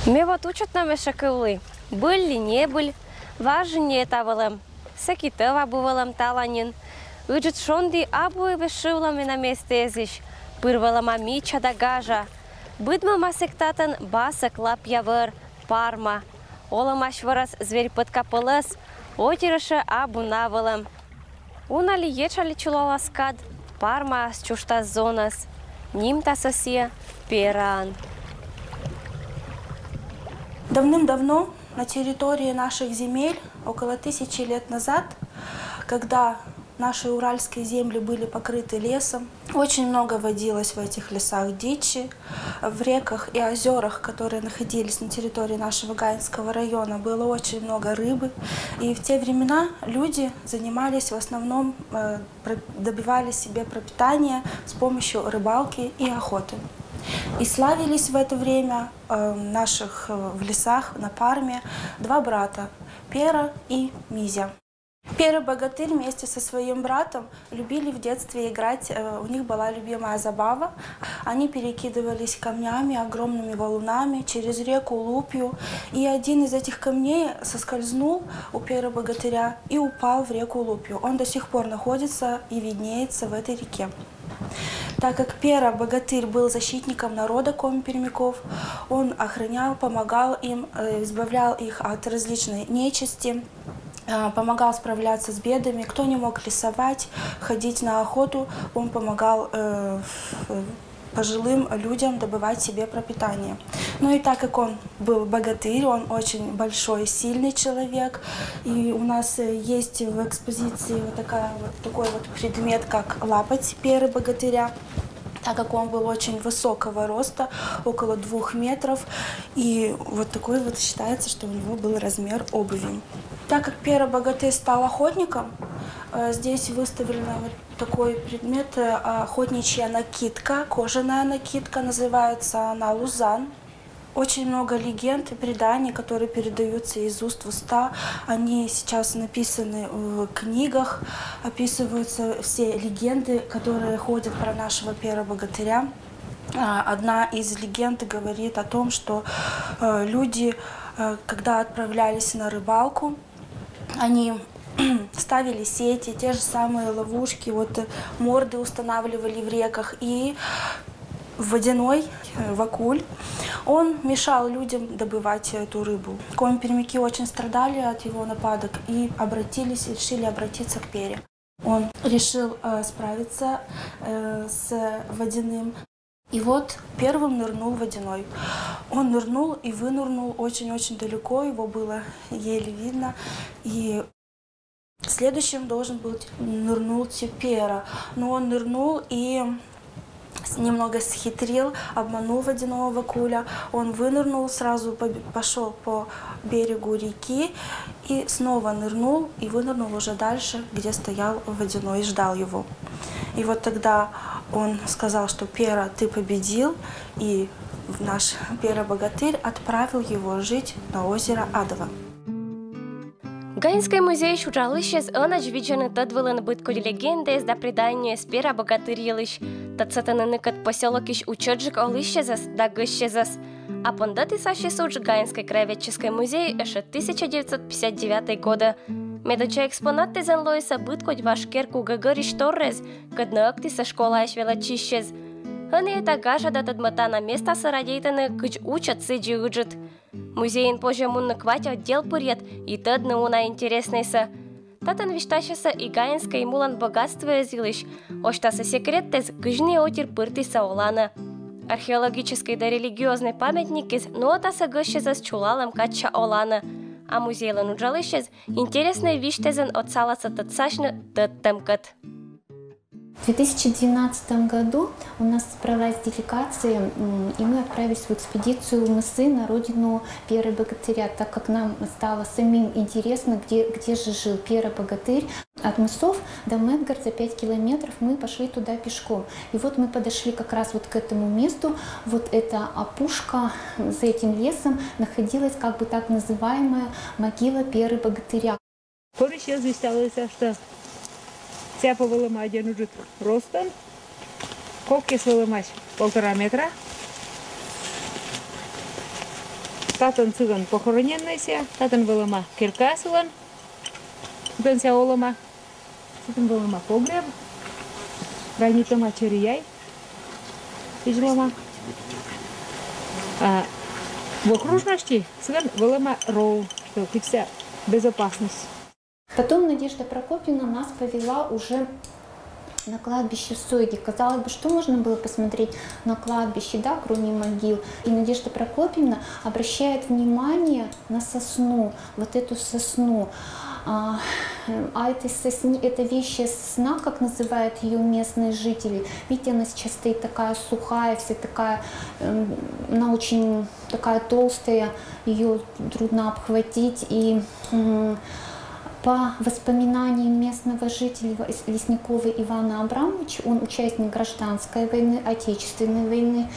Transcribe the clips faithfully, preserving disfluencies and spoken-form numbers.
Ме вот учӧтнам эшӧ кывлі: быль ли, не быль, важӧн ньӧти вӧлӧм, сэки тӧв абу вӧлӧм таланьын. Ыджыд шонді абу и вӧлӧм на местӧ эзысь, пыр вӧлӧма мича да гажа. Быдмӧма сэк татӧн басӧк лапъя вӧр Парма. Олӧмаӧсь вӧрас зверь пӧткапӧлӧс, отирӧ эшӧ абу на вӧлӧм. Уна ли, етша ли чулалас кад, Пармаас чужтас зонӧс. Нимтасӧ сійӧ Пераӧн. Давным-давно на территории наших земель, около тысячи лет назад, когда наши уральские земли были покрыты лесом, очень много водилось в этих лесах дичи. В реках и озерах, которые находились на территории нашего Гаинского района, было очень много рыбы. И в те времена люди занимались в основном, э, про- добывали себе пропитание с помощью рыбалки и охоты. И славились в это время, э, наших, э, в лесах на Парме два брата, Пера и Мизя. Пера-богатырь вместе со своим братом любили в детстве играть, э, у них была любимая забава. Они перекидывались камнями, огромными валунами через реку Лупью. И один из этих камней соскользнул у Пера-богатыря и упал в реку Лупью. Он до сих пор находится и виднеется в этой реке. Так как Пера-богатырь был защитником народа коми-пермяков, он охранял, помогал им, э, избавлял их от различной нечисти, э, помогал справляться с бедами. Кто не мог лесовать, ходить на охоту, он помогал, э, в- пожилым людям добывать себе пропитание. Ну и так как он был богатырь, он очень большой, сильный человек, и у нас, э, есть в экспозиции вот такая вот, такой вот предмет, как лапоть Перы-богатыря, так как он был очень высокого роста, около двух метров, и вот такой вот считается, что у него был размер обуви. Так как Пера-богатырь стал охотником, э, здесь выставлено вот такой предмет, э, охотничья накидка, кожаная накидка, называется она лузан. Очень много легенд и преданий, которые передаются из уст в уста. Они сейчас написаны в книгах, описываются все легенды, которые ходят про нашего Пера-богатыря. А, одна из легенд говорит о том, что, э, люди, э, когда отправлялись на рыбалку, они ставили сети, те же самые ловушки, вот, э, морды устанавливали в реках, и водяной, э, вакуль, он мешал людям добывать эту рыбу. Коми-пермяки очень страдали от его нападок и обратились, решили обратиться к Пере. Он решил, э, справиться, э, с водяным. И вот первым нырнул водяной. Он нырнул и вынырнул очень-очень далеко, его было еле видно. И следующим должен был нырнул Пера. Но он нырнул и с- немного схитрил, обманул водяного вакуля. Он вынырнул, сразу пошел по берегу реки и снова нырнул, и вынырнул уже дальше, где стоял водяной и ждал его. И вот тогда он сказал, что: «Пера, ты победил», и наш Пера-богатырь отправил его жить на озеро Адово. Гаинскӧй музейысь уджалысьяс ӧнӧдз видзӧны тӧд вылын быдкодь легендаэз да преданиеяс Пера-богатырь йылысь. Тӧдсӧ тӧдӧны ныкӧд посёлокысь учӧрджык олысьясӧс да гӧсьтъясӧс. А пондӧтіс ассьыс удж Гаинскӧй краеведческӧй музейын эшӧ тысяча девятьсот пятьдесят девятый годӧ. Медводдза экспонаттӧ зэв лои сійӧ быдкодь важ керка гӧгӧрысь торъяс, кӧдны ӧктісӧ школаысь велӧдчысьяс. Ӧні ӧта гажа да тӧдмӧта на местасӧ радейтӧны кыдз учӧ, сідзи ыджыд. Музейын позьӧ мунны квайт отдел пырйӧд и тӧдны уна интереснӧйсӧ. Татӧн висьтасьӧ сійӧ и гаинскӧй и мулӧн богатствояс йылысь, осьтасьӧ секреттӧс, кыдзи отир пыртісӧ оланӧ. Археологическӧй да религиознӧй памятникъяс нуӧтасӧ гӧсьтъясӧс чулалӧм кадся оланӧ. А музейлӧн уджалысьяс интереснӧй висьтӧзӧн отсаласӧ тӧдсасьны тӧдтӧмкӧд. В две тысячи двенадцатом году у нас собралась делегация, м, и мы отправились в экспедицию в Мысы на родину Перы Богатыря, так как нам стало самим интересно, где, где же жил Пера Богатырь. От Мысов до Медгарта пять километров, мы пошли туда пешком. И вот мы подошли как раз вот к этому месту, вот эта опушка, за этим лесом находилась как бы так называемая могила Перы Богатыря. Пӧрысь йӧз висьталӧ, что сійӧ пӧ вӧлӧма ӧдйӧ ыджыд ростӧн, кокъяс вӧлӧмаӧсь полтора метра. Татын сылӧн похороненнӧйсӧ, татын вӧлӧма керка сылӧн, кытӧн сія олӧма. Сэтӧн вӧлӧма погреб, ранитӧма чӧрияй, видзӧдлӧма. А в окружности сылӧн вӧлӧма ров, что кыдз сія безопасность. Потом Надежда Прокопьевна нас повела уже на кладбище в Сойге. Казалось бы, что можно было посмотреть на кладбище, да, кроме могил? И Надежда Прокопьевна обращает внимание на сосну, вот эту сосну. А, а эта, сосни, эта вещая сосна, как называют ее местные жители, видите, она сейчас стоит такая сухая, вся такая, эм, она очень такая толстая, ее трудно обхватить. И м, по воспоминаниям местного жителя Лесникова Ивана Абрамовича, он участник гражданской войны, Отечественной войны,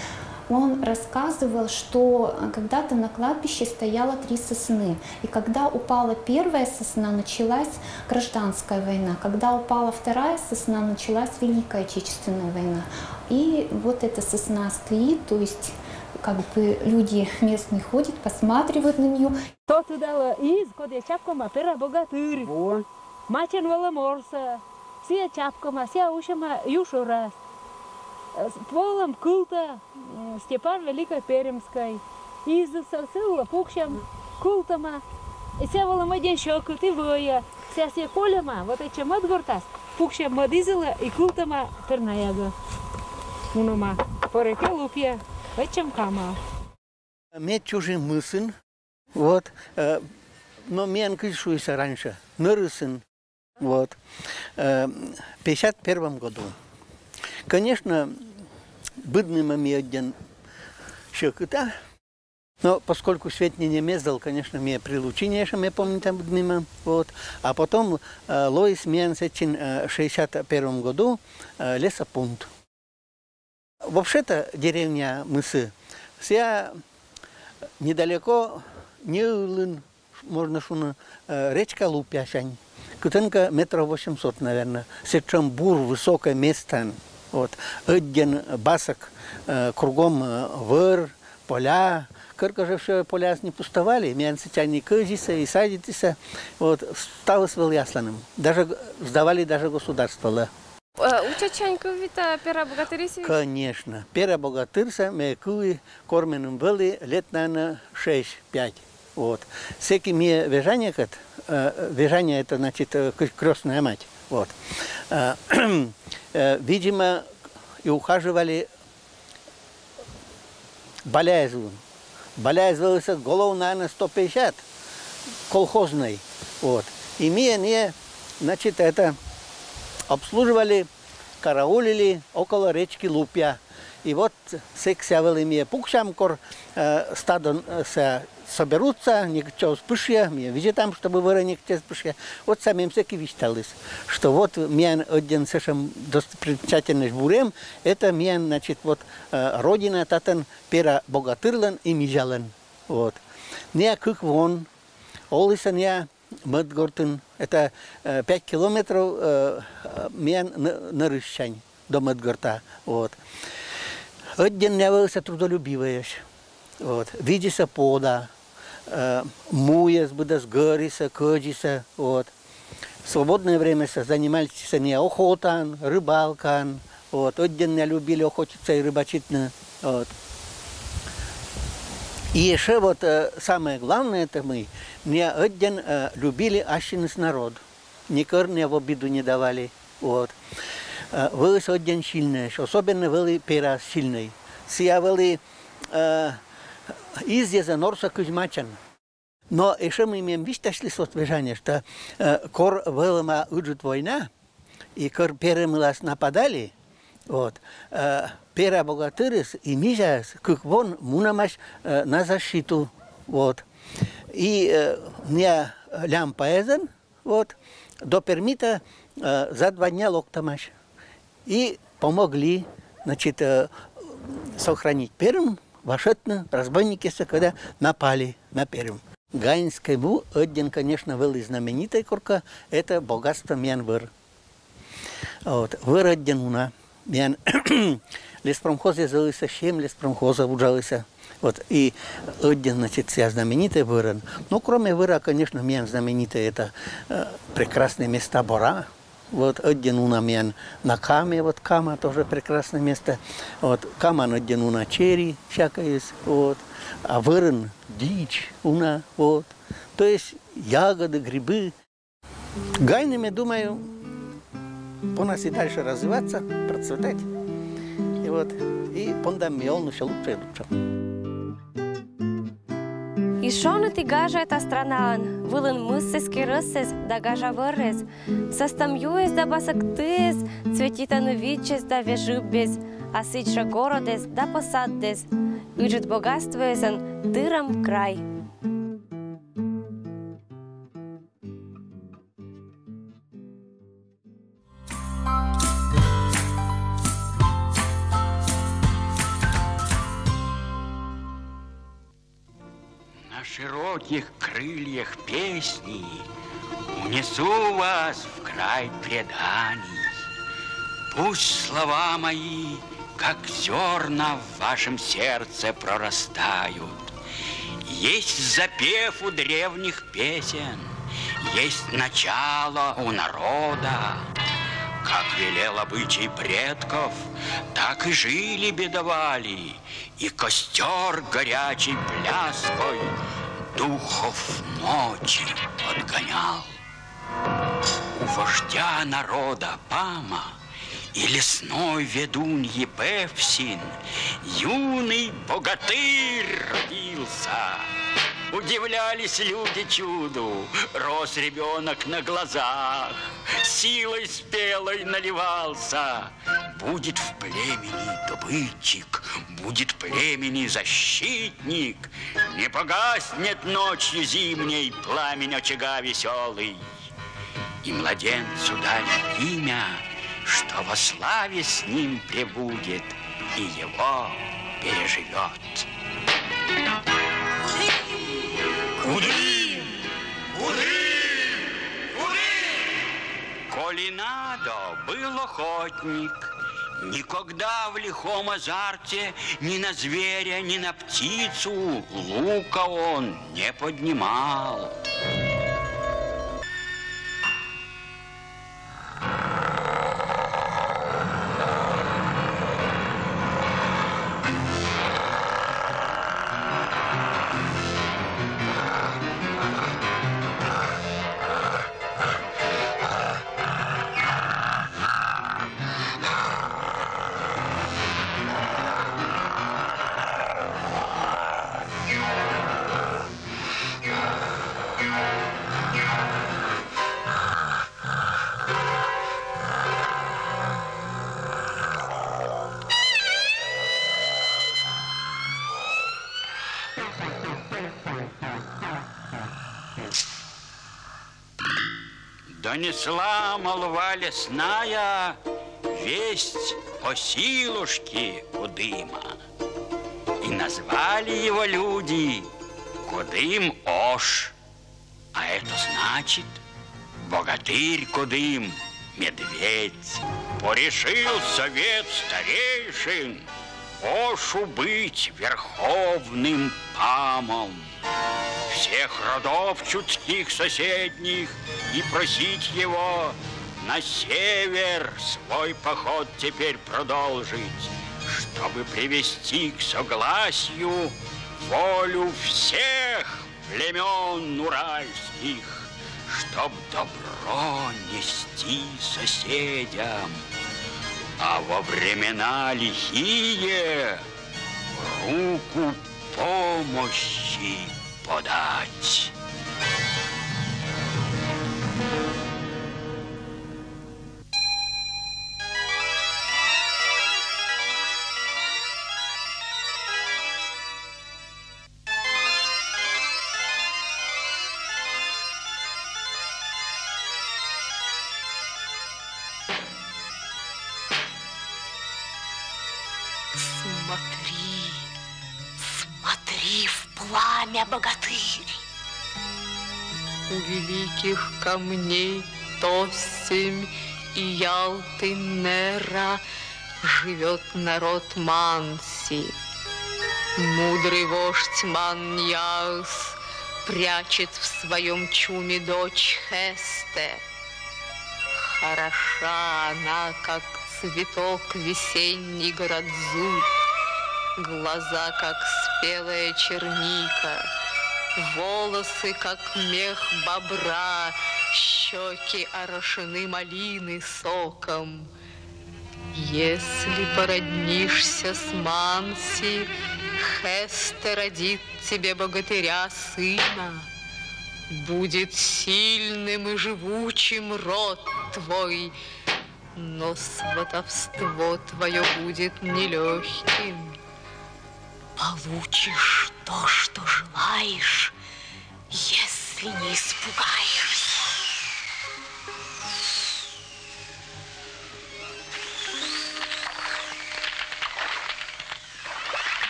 он рассказывал, что когда-то на кладбище стояло три сосны. И когда упала первая сосна, началась гражданская война. Когда упала вторая сосна, началась Великая Отечественная война. И вот эта сосна стоит, то есть как бы люди местные ходят, посматривают на нее. То тыдалӧ из, кодӧс чапкӧма Пера Богатыр. Во. Мачӧн вӧлӧм орсӧ. Сійӧ чапкӧма, сійӧ усьӧма ю шӧрас. Э, с-, вӧлӧм кылта, м, Степан Великой Пермской. Изсӧ сылы пуксьӧм, кылтӧма. И сійӧ вӧлӧм ӧдйӧн сьӧкыд и вӧйӧ. Сійӧс кольӧма, вот этчӧ мӧд гортас, пуксьӧм мӧд излы и кылтӧма пернаягӧ. Мунӧма. Пӧрӧ кӧ, лупйӧ, ӧтчӧм кама. Ме чужи мысын, вот, э, но миян, кыдз шуисӧ раньше, нӧрысын, вот, э, пятьдесят первом году. Конечно, быдмима ми ӧдйӧн сьӧкыда, но поскольку светненем эз вӧв, конечно, ми прилучине ещӧ, ме помнита, быдмимам, вот. А потом, э, лоис миян сэтчин, э, шестьдесят первом году, э, лесопункт. Вообще-то деревня Мысы, сія недалеко, не ылын, можно шуны, э, речка Лупьясянь. Кытӧнкӧ метров восемьсот, наверное. Сэтшӧм бур, высокӧй местаын. Вот. Ӧдйӧн басӧк, э, кругом, э, вӧр, поля. Кӧркӧ жӧ всё поляяс не пустовали, миян сэтчӧ и кӧдзисӧ, и садитісӧ. Вот. Ставыс вӧлі асланым. Даже г-, сдавали даже государстволы. Э, учасянь кывйыта Пера Богатырысь? Конечно. Пера Богатырсӧ ме кывйи, кор меным вӧлі лет, наверное, шесть-пять. Вот. Сэки ми вежаньӧкӧд, э, вежаньӧ — это, значит, э, к-, крёстная мать. Вот. Э, э, видимо, и ухаживали Баляэз вылын. Баляэз вылыс голов, наверное, сто пятьдесят, колхознӧй. Вот. И ми, не, значит, это, обслуживали, караулили около речки Лупья. И вот сэк сія вӧлі ми пуксям, кор, э, стадо, э, сія соберутся, некытчӧ оз пышйӧ, ми видзӧдам, чтобы вӧрӧ некытчӧ оз пышйӧ. Вот сія мем сэки висьталіс, что вот миян ӧдйӧн сэтшӧм достопримечательность бурем, это миян, значит, вот, э, родина татӧн Пера Богатырлӧн и Мизялӧн. Вот. Ная кык вон, олісӧ ная Мӧдгортын, это, э, пять километров, э, э, миян нӧ-, нӧрыссянь до Мӧдгорта. Вот. Ӧдйӧн ная вӧлісӧ трудолюбивӧйӧсь. Вот. Видзисӧ пода, э, муйӧс быдӧс, гӧрисӧ, кӧдзисӧ. Вот. Свободное времясӧ занимайтчисӧ ная охотаӧн, рыбалкаӧн. Вот. Ӧдйӧн ная любили охотиться и рыбачитны. Вот. И ещӧ вот, э, самое главное, это мый, ная ӧдйӧн, э, любили ассьыныс народ. Некор ная в обиду не давали. Вот. Э, вӧлісӧ ӧдйӧн сильнӧйӧсь, особенно вӧлі Пера сильнӧй. Сія вӧлі, э, из йӧзӧн орсӧ кызь мачӧн. Но ещӧ мый мем висьтасьліс вот вежаньӧ, что, э, кор вӧлӧма ыджыд война, и кор Перымылас нападали, вот, э, Пера Богатырыс и Мизяыс кык вон мунӧмаӧсь, э, на защиту, вот. И, э, ная лямпаясӧн, вот, до Пермита, э, за два дня локтӧмаӧсь. И помогли, значит, э, сохранить Пермь, вошётны разбойникъясӧс, когда напали на Пермь. Гаинскӧй му ӧдйӧн, конечно, вӧлі знаменитӧй коркӧ, это богатство миян вӧр. Вот. Вӧр ӧдйӧн уна. Миян Леспромхозъяс вӧлісны, сем леспромхозъяс уджалісны. Вот, и ӧдйӧ, значит, сійӧ знаменитӧй вӧрын. Ну, кроме вӧра, конечно, миян знаменитӧй это, э, прекрасные места Бора. Вот, ӧдйӧ уна миян на Каме, вот, Кама тоже прекрасное место. Вот, Камаын ӧдйӧ уна чери всякӧй, вот. А вӧрын дичь уна, вот. То есть ягоды, грибы. Гайны, я думаю, у нас и дальше развиваться, процветать. И вот, и пондам ми олны всё лучше и лучше. И шоныт и гажа эта странаын, вылын мыссӧ, керӧссӧ да гажа вӧрӧс. Сӧстӧм юӧс да басӧктыӧс цветитӧны видзӧс да вежыбӧс, а сідз жӧ горӧдӧс да посадӧс. Ыджыд богатствоӧсын тырӧм край. На широких крыльях песни унесу вас в край преданий. Пусть слова мои, как зерна, в вашем сердце прорастают. Есть запев у древних песен, есть начало у народа. Как велел обычай предков, так и жили, бедовали, и костёр горячей пляской духов ночи подгонял. У вождя народа Пама и лесной ведуньи Пепсин юный богатырь родился. Удивлялись люди чуду, рос ребёнок на глазах, силой спелой наливался. Будет в племени добытчик, будет в племени защитник, не погаснет ночью зимней пламень очага весёлый. И младенцу дали имя, что во славе с ним пребудет и его переживёт. Кудым! Кудым! Кудым! Коли надо, был охотник. Никогда в лихом азарте ни на зверя, ни на птицу лука он не поднимал. Донесла молва лесная весть о силушке Кудыма. И назвали его люди Кудым-Ош. А это значит, богатырь Кудым, медведь, порешил совет старейшин Ошу быть верховным памом. Всех родов чудских соседних и просить его на север свой поход теперь продолжить, чтобы привести к согласию волю всех племён уральских, чтоб добро нести соседям, а во времена лихие руку помощи подать. Смотри, смотри в пламя, богатырь! У великих камней Тосим и Ялты Нера живет народ Манси. Мудрый вождь Маньяус прячет в своем чуме дочь Хесте. Хороша она, как цветок весенний городзуль, глаза, как спелая черника, волосы, как мех бобра, щеки орошены малины соком. Если породнишься с Манси, Хесте родит тебе богатыря сына. Будет сильным и живучим род твой, но сватовство твое будет нелегким. Получишь то, что желаешь, если не испугаешься.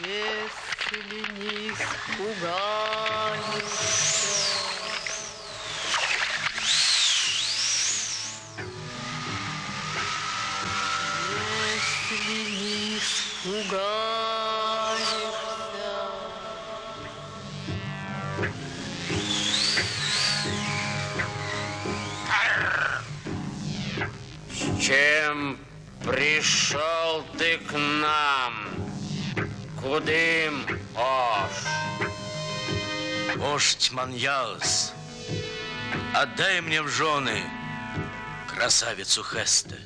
Если не испугаешься, если не испугаешься. С чем пришел ты к нам, Кудым Ош? Вождь Маньяус, отдай мне в жены красавицу Хесте.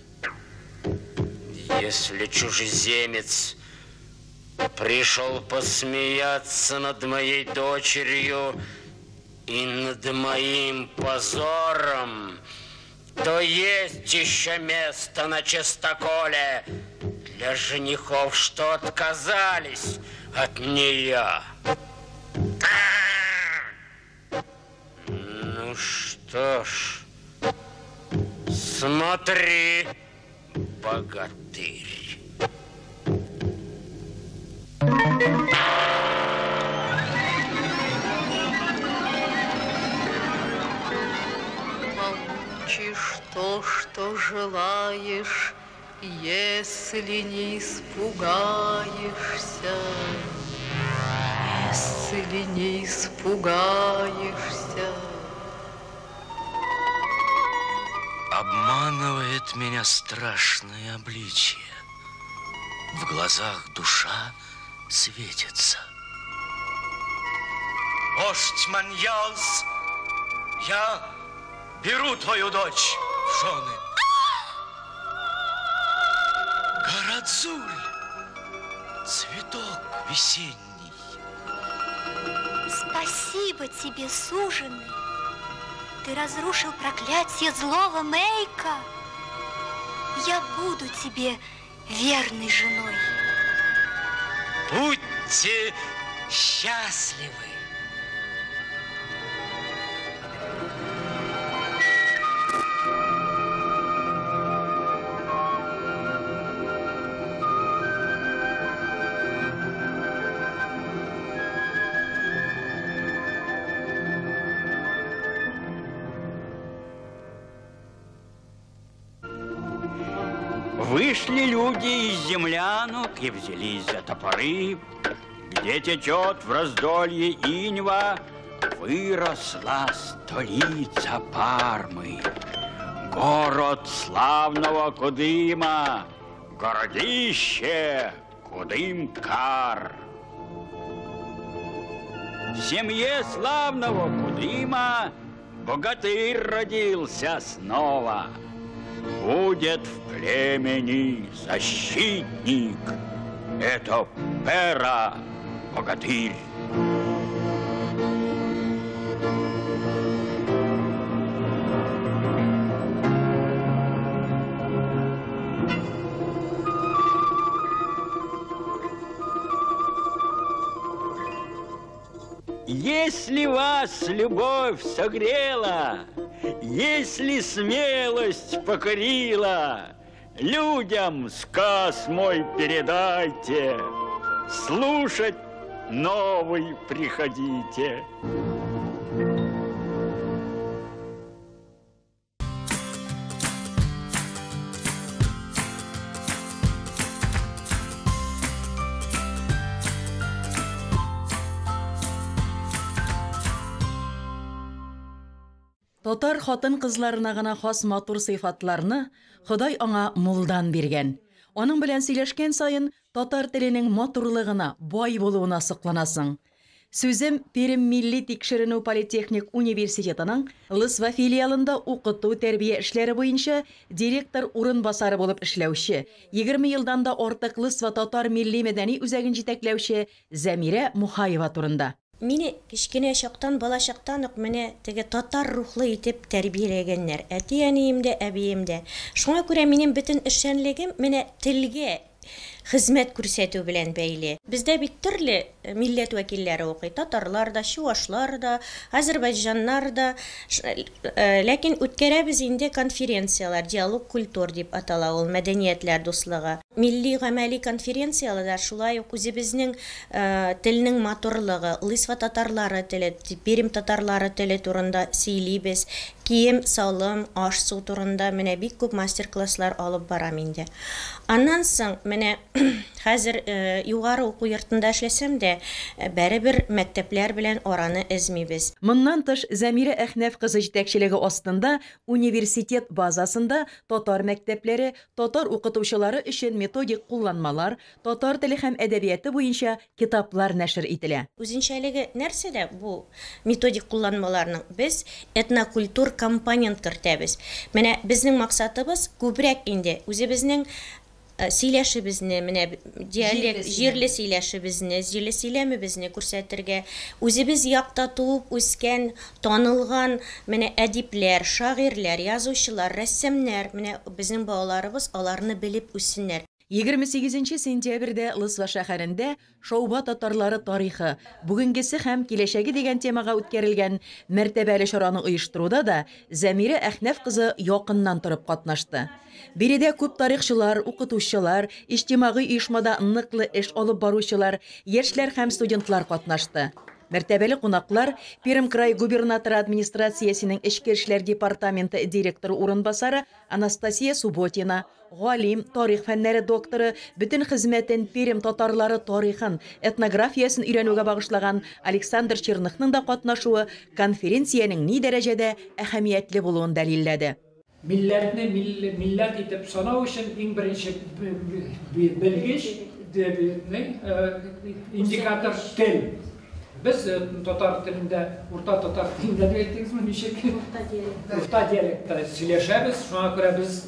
Если чужеземец пришел посмеяться над моей дочерью и над моим позором, то есть еще место на чистоколе для женихов, что отказались от нее. Ну что ж, смотри, богатырь. Получишь то, что желаешь, если не испугаешься, если не испугаешься. Обманывает меня страшное обличие. В глазах душа светится. Вождь Маньяус, я беру твою дочь в жены. Городзуль, цветок весенний. Спасибо тебе, суженый. Ты разрушил проклятие злого Мейка. Я буду тебе верной женой. Будьте счастливы. Вышли люди из землянок и взялись за топоры. Где течет в раздолье Иньва, выросла столица Пармы. Город славного Кудыма, городище Кудымкар. В семье славного Кудыма богатырь родился снова. Будет в племени защитник. Это Пера, богатырь. Если вас любовь согрела, если смелость покорила, людям сказ мой передайте, слушать новый приходите. Татар хатын-кызларына гына хас матур сыйфатларны Ходай аңа мулдан биргән. Аның белән сөйләшкән саен татар теленең матурлыгына, бай булуына сокланасың. Сүзем Пермь милли тикшеренү политехник университетының Лысва филиалында укыту-тәрбия эшләре буенча директор урынбасары булып эшләүче, егерме елдан да артык Лысва татар милли-мәдәни үзәген җитәкләүче Зәмирә Мухаева турында. Мине кечкенә чактан, бала чактан ук менә теге татар рухлы итеп тәрбияләгәннәр. Әти-әнием дә, әбием дә. Шуңа күрә минем бөтен эшчәнлегем менә телгә хезмәт күрсәтү белән бәйле. Бездә бит төрле, э, милләт вәкилләре укый. Татарлар да, чуашлар да, азербайҗаннар да. Ш-, э, ләкин үткәрәбез инде конференцияләр, диалог культур дип атала ул, мәдәниятләр дуслыгы. Милли гамәли конференцияләр шулай ук үзебезнең, э, телнең матурлыгы, Лысва татарлары теле, Пермь татарлары теле турында сөйлибез. Кием-салым, аш-су турында менә бик күп мастер-класслар алып барам инде. Аннан соң менә хәзер, э, югары уку йортында эшләсәм дә, э, бәребер мәктәпләр белән араны өзмибез. Моннан тыш, Зәмирә Әхнәф кызы җитәкчелеге астында университет базасында татар мәктәпләре, татар укытучылары өчен методик кулланмалар, татар теле һәм әдәбияты буенча китаплар нәшер ителә. Үзенчәлеге нәрсәдә бу методик кулланмаларның? Без этнокультур компонент кертәбез. Менә безнең максатыбыз күбрәк инде үзебезнең, э, сөйләшебезне, менә б-, диалект, җирле сөйләме. Җирле сөйләшебезне, җирле сөйләмебезне күрсәтергә, үзебез якта туып үскән, танылган, менә әдипләр, шагыйрьләр, язучылар, рәссамнар, менә безнең балаларыбыз аларны белеп үссеннәр. Егерме сигезенче сентябрьдә Лысва шәһәрендә Шаубай татарлары тарихы, бүгенгесе һәм киләчәге дигән темага үткәрелгән мәртәбәле чараны оештыруда да Зәмирә Әхнәф кызы якыннан торып катнашты. Биредә күп тарихчылар, укытучылар, иҗтимагый оешмада ныклы эш алып баручылар, яшьләр һәм студентлар катнашты. Мәртәбәле кунаклар Пермь край губернаторы администрациясенең эчке эшләр департаменты директоры урынбасары Анастасия Субботина, галим, тарих фәннәре докторы, бөтен хезмәтен Пермь татарлары тарихын, этнографиясен өйрәнүгә багышлаган Александр Черныхның да катнашуы конференциянең ни дәрәҗәдә әһәмиятле булуын дәлилләде. Милләтне милл-, милләт итеп санау өчен иң беренче б-, б-, б-, белгеч, д-, б-, не, э, индикатор тел. Без, э, татар телендә, урта татар телендә дип әйттегезме, ничек? Урта диалектта. Урта диалектта сөйләшәбез, шуңа күрә без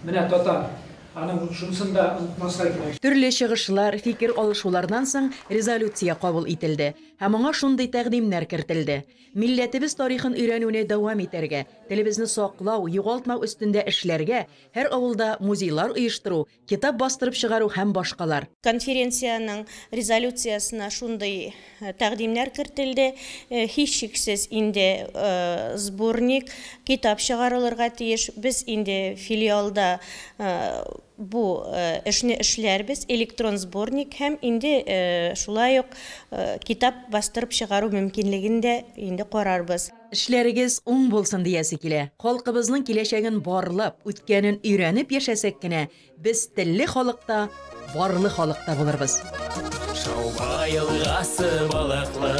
менә татар. Аның шунысын да онытмаска кирәк. Төрле чыгышлар, фикер алышулардан соң резолюция кабул ителде һәм аңа шундый тәкъдимнәр кертелде. Милләтебез тарихын өйрәнүне дәвам итәргә, телебезне саклау, югалтмау өстендә эшләргә, һәр авылда музейлар оештыру, китап бастырып чыгару һәм башкалар. Конференциянең резолюциясенә шундый, э, тәкъдимнәр кертелде. Э, һичшиксез инде, э, сборник, китап чыгарылырга тиеш. Без инде филиалда, э, бу, э, эшне эшләрбез, электрон сборник һәм инде, э, шулай ук, э, китап бастырып чыгару мөмкинлеген дә инде карарбыз. Эшләрегез уң булсын диясе килә. Халкыбызның киләчәген барлап, үткәнен өйрәнеп яшәсәк кенә, без телле халык та, барлы халык та булырбыз. Шаубай елгасы балыклы,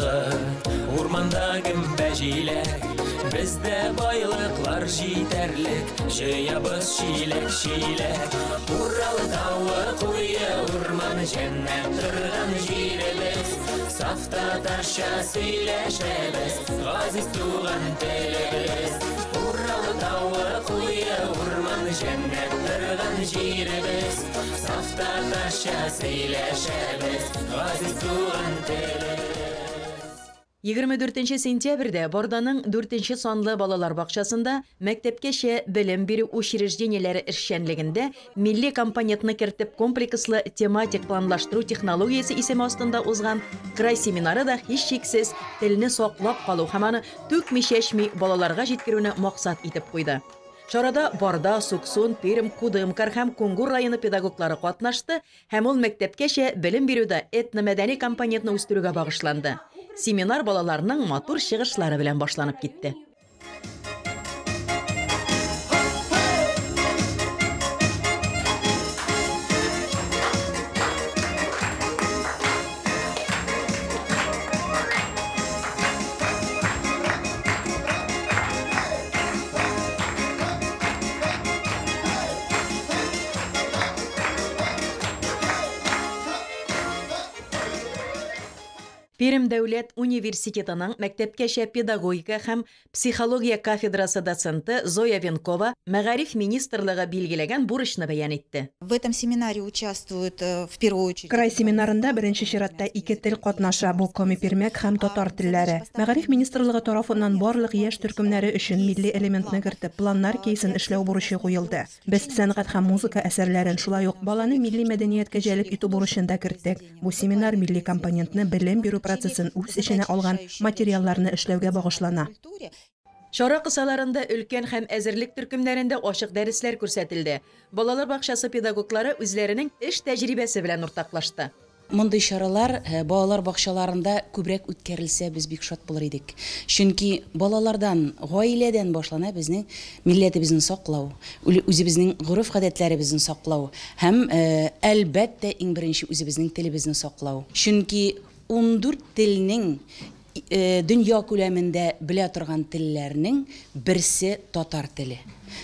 урманда гөмбә җиләк, бездә байлыклар җитәрлек, җыябыз чиләк-чиләк. Урал тавы куе урман, җәннәт торган җиребез, саф татарча сөйләшәбез, газиз туган телебез. Урал тавы куе урман, җәннәт торган җиребез, саф татарча сөйләшәбез, газиз туган телебез. Егерме дүртенче сентябрьдә Барданың дүртенче санлы балалар бакчасында мәктәпкәчә белем бирү учреждениеләре эшчәнлегендә милли компонентны кертеп комплекслы тематик планлаштыру технологиясе исеме астында узган край семинары да һичшиксез телне саклап калу һәм аны түкми-чәчми балаларга җиткерүне максат итеп куйды. Чарада Барда, Суксун, Пермь, Кудымкар һәм Кунгур районы педагоглары катнашты һәм ул мәктәпкәчә белем бирүдә этномәдәни компонентны үстерүгә багышланды. Семинар балаларның матур чыгышлары белән башланып китте. Пермь дәүләт университетының мәктәпкәчә педагогика һәм психология кафедрасы доценты Зоя Венкова Мәгариф министрлыгы билгеләгән бурычны бәян итте. В этом семинаре участвуют э, в первую очередь... Край семинарында беренче чиратта ике тел катнаша, бу коми-пермяк һәм татар телләре. Мәгариф министрлыгы тарафыннан барлык яшь төркемнәре өчен милли элементны кертеп, планнар кейсен эшләү бурычы куелды. Без сәнгать һәм музыка әсәрләрен, шулай ук баланы милли мәдәнияткә җәлеп итү бурычын да керттек. Бу семинар милли компонентны белем бирү процессын үз эченә алган материалларны эшләүгә багышлана. Чара кысаларында өлкән һәм әзерлек төркемнәрендә ачык дәресләр күрсәтелде. Балалар бакчасы педагоглары үзләренең эш тәҗрибәсе белән уртаклашты. Мондый чаралар э, балалар бакчаларында күбрәк үткәрелсә, без бик шат булыр идек. Чөнки балалардан, гаиләдән башлана безнең милләтебезне саклау, үле- үзебезнең гореф-гадәтләребезне саклау һәм э, әлбәттә иң беренче үзебезнең телебезне саклау. Чөнки ундүрт телнең э, дөнья күләмендә белә торган телләрнең берсе татар теле.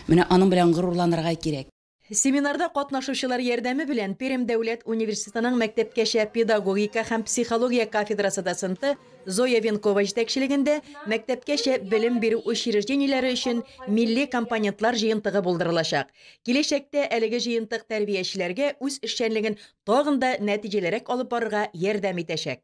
Менә аның белән горурланырга кирәк. Семинарда катнашучылар ярдәме белән Пермь дәүләт университетының мәктәпкәчә педагогика һәм психология кафедрасы доценты Зоя Венкова җитәкчелегендә мәктәпкәчә белем бирү учреждениеләре өчен милли компонентлар җыентыгы булдырылачак. Киләчәктә әлеге җыентык тәрбиячеләргә үз эшчәнлеген тагын да нәтиҗәлерәк алып барырга ярдәм итәчәк.